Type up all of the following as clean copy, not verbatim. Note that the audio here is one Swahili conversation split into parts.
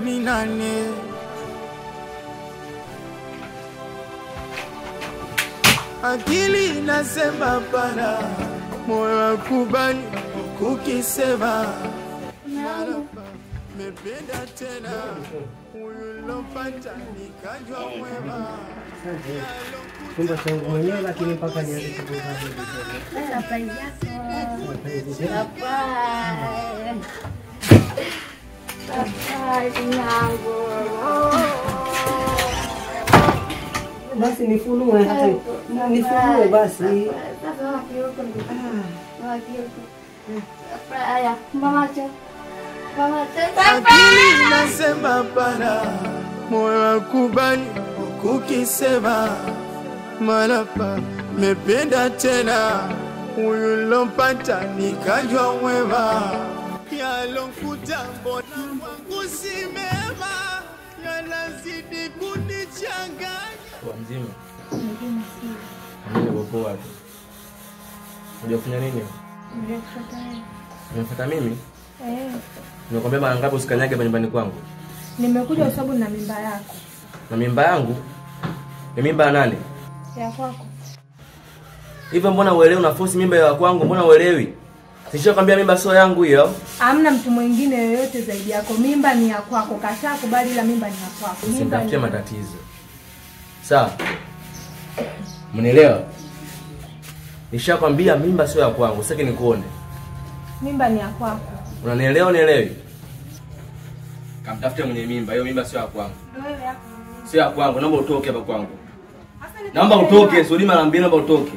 Minane akili inasema pana, moyo kubali kukisema mependa tena ulilopata nikajua mwema. Chumba changu mwenyewe lakini mpaka nianze kuvuka hivi. Surprise yako. Surprise yangu. Basi nifunue hata. Nifunue basi. Sasa wapi huko ni? Wapi huko? Haya, mama cho. Mama cho. Akili inasema pana, moyo kubali kukisema malapa mependa tena ulilompata nikajua mwema. Yalonkuta mbona kwangu si mema, yanazidi kunichanganya. Kwa mzima? Mzima si. Mimi niko poa tu. Unajua nini? Nimekufuata wewe. Umenifuata mimi? Eh. Nimekwambia mara ngapi usikanyage hapa nyumbani kwangu? Nimekuja kwa sababu na mimba yako. Na mimba yangu? Ni mimba ya nani? Ya kwako. Hivyo mbona uelewi una force mimba ya kwangu? Mbona uelewi? Nishakwambia mimba sio yangu hiyo. Hamna mtu mwingine yoyote zaidi yako. Mimba ni ya kwako. Kataa kubali ila mimba ni ya kwako. Mimba ni matatizo. Sawa? Mnielewa? Nishakwambia mimba sio ya kwangu. Sitaki nikuone. Mimba ni ya kwako. Unanielewa unielewi? Kamtafute mwenye mimba. Hiyo mimba sio ya kwangu. Wewe yako. Sio ya kwangu. Naomba utoke hapa kwangu. Naomba utoke. Sio mara mbili, naomba utoke.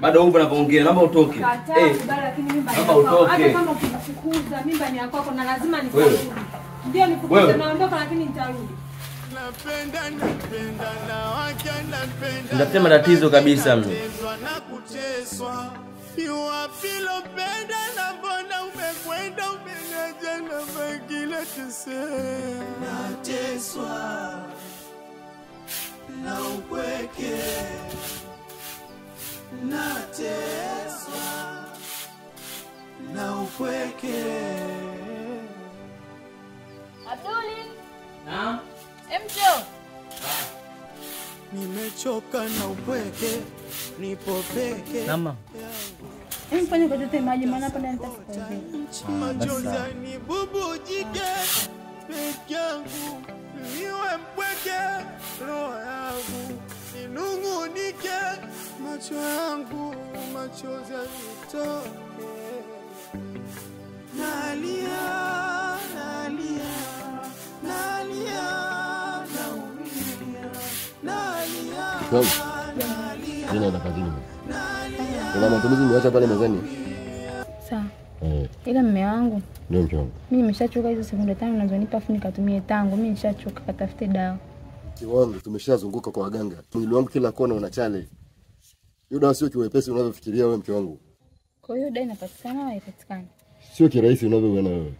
Bado upo unapoongea, naomba utoke. Eh, lakini mimba ni yako. Hata kama ukinifukuza, mimba ni yako na lazima nikurudi. Ndio nikufukuze naondoka lakini nitarudi. Napenda napenda na wake napenda. Nitafuta matatizo kabisa mimi. Na kuteswa. Iwapilopenda na mbona umekwenda umeniacha na baki teseka. Nateswa na upweke. Nateswa na upweke. Abduli. Naam. Emjo. Nimechoka na upweke, nipo peke. Mama. Mfanye kwa chote maji maana hapa ndani nitakufa. Machozi ni bubujike peke yangu, niwe mpweke, roho yangu ninungunike, macho yangu machozi yanitoke. Nalia, nalia, nalia, naumia, nalia. Mimi naenda kazini. Kuna matumizi nimeacha pale mezani. Sawa. Ila mume wangu. Ndio mke wangu. Mimi nimeshachoka hizo sekunde 5 unazonipa afu nikatumie tango. Mimi nishachoka, katafute dawa. Mke wangu tumeshazunguka kwa waganga. Mwili wangu kila kona una chale. Hiyo dawa sio kiwepesi unavyofikiria wewe mke wangu. Kwa hiyo dawa inapatikana au haipatikani? Sio kirahisi unavyoona wewe.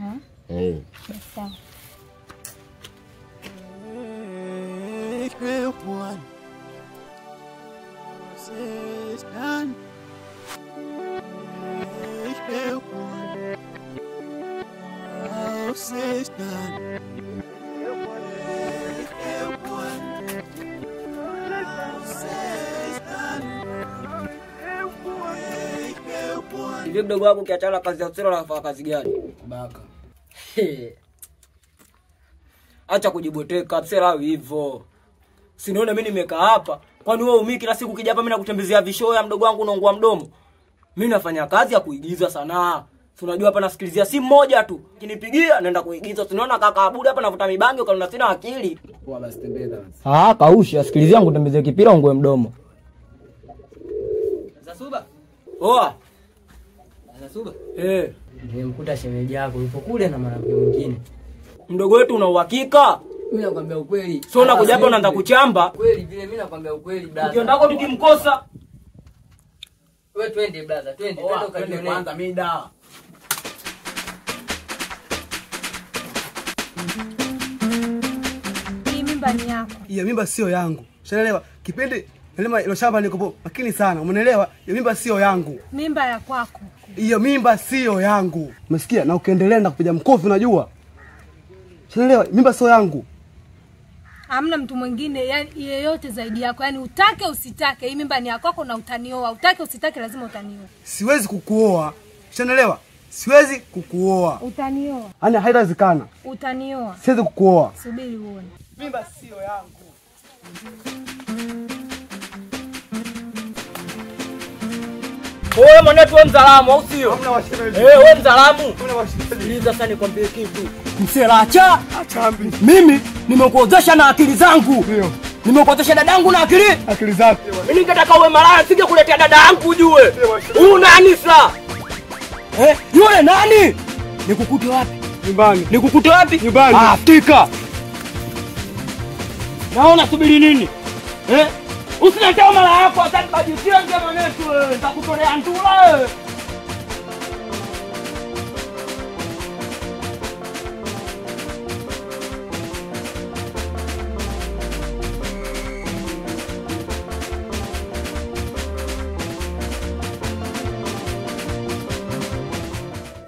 Ah? Eh. Basi sawa. Hivi mdogo wako ukiachana kazi ya usela unafanya kazi gani? Baka. Acha kujiboteka, msela hivyo. Si nione mimi nimekaa hapa. Kwani wewe umii kila siku ukija hapa mimi nakutembezea vishoya mdogo wangu unaongua mdomo. Mimi nafanya kazi ya kuigiza sanaa. Si unajua hapa nasikilizia simu moja tu. Ukinipigia naenda kuigiza. Si unaona kaka Abudu hapa navuta mibangi ukaona sina akili. Poa basi tembeza basi. Ah, kausha sikilizia ngutembezee kipira ungue mdomo. Zasuba. Poa. Zasuba. Eh. Nimemkuta shemeji yako yupo kule na mwanamke mwingine. Mdogo wetu una uhakika? Mimi nakwambia ukweli. Sio unakuja hapa unaanza kuchamba. Kweli vile mimi nakwambia ukweli brother. Ukienda huko tukimkosa. Wewe twende brother, twende twende ukajione kwanza mida. Hii mimba ni yako. Hiyo mimba sio yangu. Ushaelewa? Kipindi Nalima hilo shamba niko makini sana. Umeelewa? Hiyo mimba sio yangu. Mimba ya kwako. Hiyo mimba sio yangu. Umesikia? Na ukiendelea na kupiga mkofi unajua. Unaelewa? Mimba sio yangu. Hamna mtu mwingine yani yeyote zaidi yako. Yaani utake usitake, hii mimba ni ya kwako na utanioa. Utake usitake lazima utanioa. Siwezi kukuoa. Unaelewa? Siwezi kukuoa. Utanioa. Yaani haitawezekana. Utanioa. Siwezi kukuoa. Subiri uone. Mimba sio yangu. Wewe mwanetu wewe mzalamu au sio? Wewe mzalamu. Sikiliza sasa nikwambie kitu. Mselacha. Achambi. Mimi nimekuozesha na akili zangu. Ndio. Nimekuozesha dadangu na akili zako. Mimi ningetaka uwe malaya singekuletea dada yangu ujue. Huyu nani sasa? Yule nani? Nikukute wapi? Nyumbani. Nikukute wapi? Nyumbani. Ah, fika. Naona subiri nini? Usiletee mara yako hata bajitie nje mwanetu, nitakutolea ndula.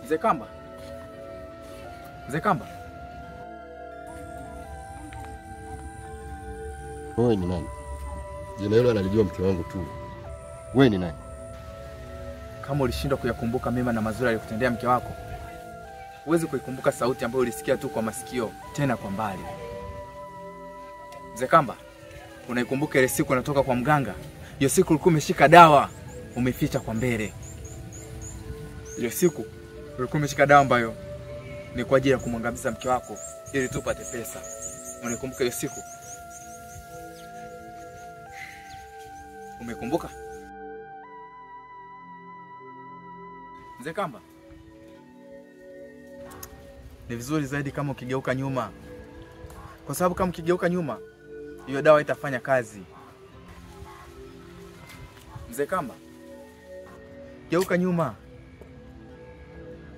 Mzee Kamba. Mzee Kamba. Wewe ni nani? Jina hilo analijua mke wangu tu. Wewe ni nani? Kama ulishindwa kuyakumbuka mema na mazuri aliyokutendea mke wako, huwezi kuikumbuka sauti ambayo ulisikia tu kwa masikio, tena kwa mbali. Mzee Kamba, unaikumbuka ile siku unatoka kwa mganga? Hiyo siku ulikuwa umeshika dawa, umeficha kwa mbele. Hiyo siku ulikuwa umeshika dawa ambayo ni kwa ajili ya kumwangamiza mke wako ili tu upate pesa. Unaikumbuka hiyo siku? Umekumbuka? Mzee Kamba, ni vizuri zaidi kama ukigeuka nyuma. Kwa sababu kama ukigeuka nyuma, hiyo dawa itafanya kazi. Mzee Kamba, geuka nyuma.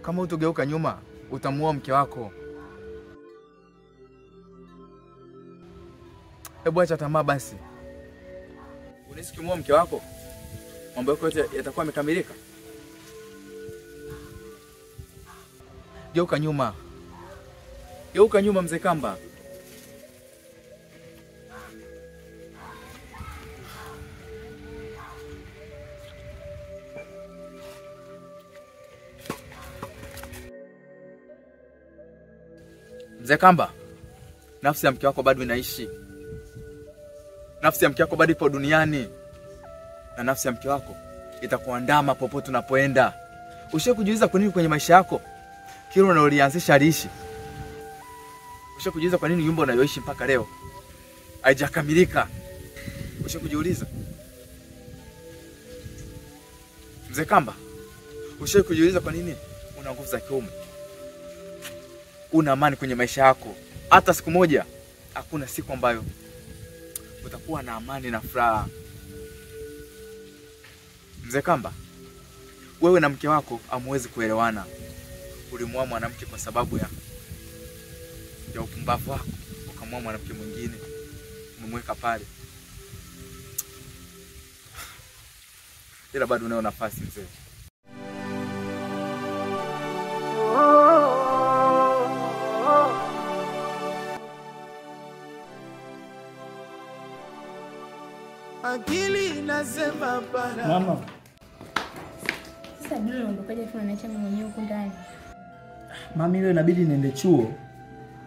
Kama utogeuka nyuma, utamuua mke wako. Hebu acha tamaa basi. Unahisi ukimuua mke wako, mambo yako yote yatakuwa yamekamilika? Geuka nyuma. Geuka nyuma Mzee Kamba. Mzee Kamba, nafsi ya mke wako bado inaishi. Nafsi ya mke wako bado ipo duniani. Na nafsi ya mke wako itakuandama popote unapoenda. Ushawahi kujiuliza kwa nini kwenye maisha yako kile unalolianzisha aliishi? Ushawahi kujiuliza kwa nini nyumba unayoishi mpaka leo haijakamilika? Ushawahi kujiuliza? Mzee Kamba, ushawahi kujiuliza kwa nini una nguvu za kiume? Una amani kwenye maisha yako? Hata siku moja hakuna siku ambayo utakuwa na amani na furaha. Mzee Kamba, wewe na mke wako hamwezi kuelewana. Ulimuoa mwanamke kwa sababu ya upumbavu wako, ukamwoa mwanamke mwingine, umemweka pale. Ila bado unayo nafasi mzee. Akili inasema hapana. Mama. Sasa bila uondokaje afu unaniacha mimi mwenyewe huko ndani? Mami, leo inabidi niende chuo.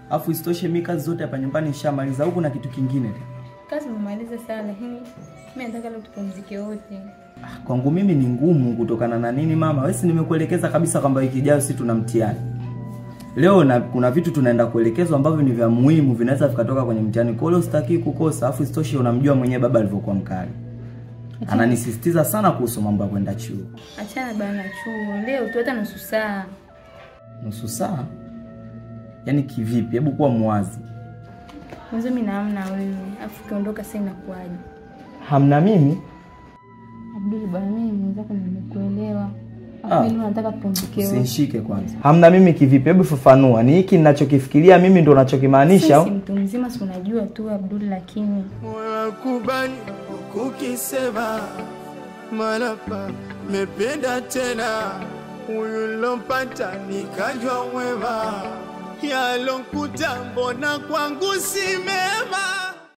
Afu isitoshe mimi kazi zote hapa nyumbani nishamaliza, huko na kitu kingine tena. Kazi umemaliza sana, lakini mimi nataka leo tupumzike wote. Kwangu mimi ni ngumu kutokana na nini mama? Wewe si nimekuelekeza kabisa kwamba wiki ijayo sisi tuna mtihani. Leo na kuna vitu tunaenda kuelekezwa ambavyo ni vya muhimu vinaweza vikatoka kwenye mtihani. Kwa hiyo sitaki kukosa. Afu isitoshe unamjua mwenyewe baba alivyokuwa mkali. Ananisisitiza sana kuhusu mambo ya kwenda chuo. Achana bana chuo. Leo tu hata nusu saa. Nusu saa? Yaani kivipi? Hebu kuwa muwazi. Mwanzo mimi naamna wewe. Afu ukiondoka sasa inakuaje? Hamna mimi? Abdul bwana, mimi mwenzako nimekuelewa. Mimi nataka tupumzike. Usinishike kwanza. Hamna mimi kivipi? Hebu fafanua. Ni hiki ninachokifikiria mimi ndo unachokimaanisha au? Sisi mtu mzima si unajua tu Abdul, lakini Kubali kukisema malapa mependa tena huyu lompata nikajwa mwema yalonkuta mbona kwangu si mema.